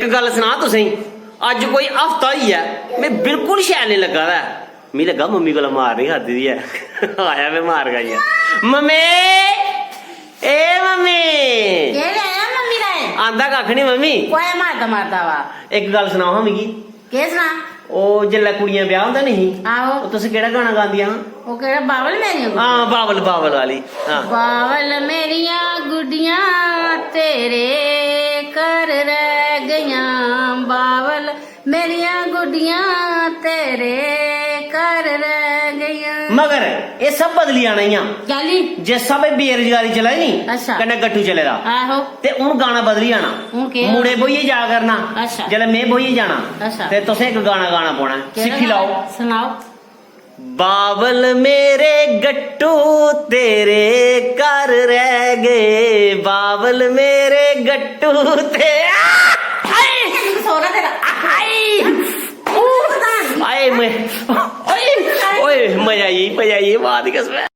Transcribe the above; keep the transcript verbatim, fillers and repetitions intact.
इक गल्ल सनां तुसेंगी, अज्ज कोई हफ्ता होई गेआ, में बिल्कुल शैल नेईं लग्गा दा ऐ। मिगी लग्गा मम्मी कोला मार नेईं खाद्धी दी ऐ। आया में मार खाइयै। मम्मी, ए मम्मी। केह् लेआ मम्मी दा एह्? आंदा कक्ख निं मम्मी। कोई मारदा मारदा वा। इक गल्ल सनाओ हां मिगी। केह् सनां? ओह् जेल्लै कुड़ियां ब्याह् होंदा निं ही, आहो। ओह् तुस केह्ड़ा गाना गांदियां हां? ओह् केह्ड़ा, बावल मेरियां गुड्डियां? हां, बावल, बावल वाली। हां। बावल मेरियां गुड्डियां तेरे घर रह गइयां, बावल मेरियां गुड्डियां तेरे घर रह गइयां। मगर एह् सब बदली जाना इ'यां। कैली? जिस स्हाबै बेरोजगारी चला दी नी, अच्छा। कन्नै गट्टू चले दा। आहो। ते हून गाना बदली जाना। हून केह्? मुड़े ब्होइयै जा करना। अच्छा। जेल्लै में ब्होइयै जाना, अच्छा। ते तुसें इक गाना गाना पौना ऐ। केह्ड़ा सिक्खी लैओ। गाना? सनाओ। बावल मेरे गट्टू तेरे घर रह गए, बावल मेरे गट्टू ते आए! सोहरा तेरा। आए! आए मैं, ओए, ओए, मजा आई, मजा आई, वाह दी कसम ऐ।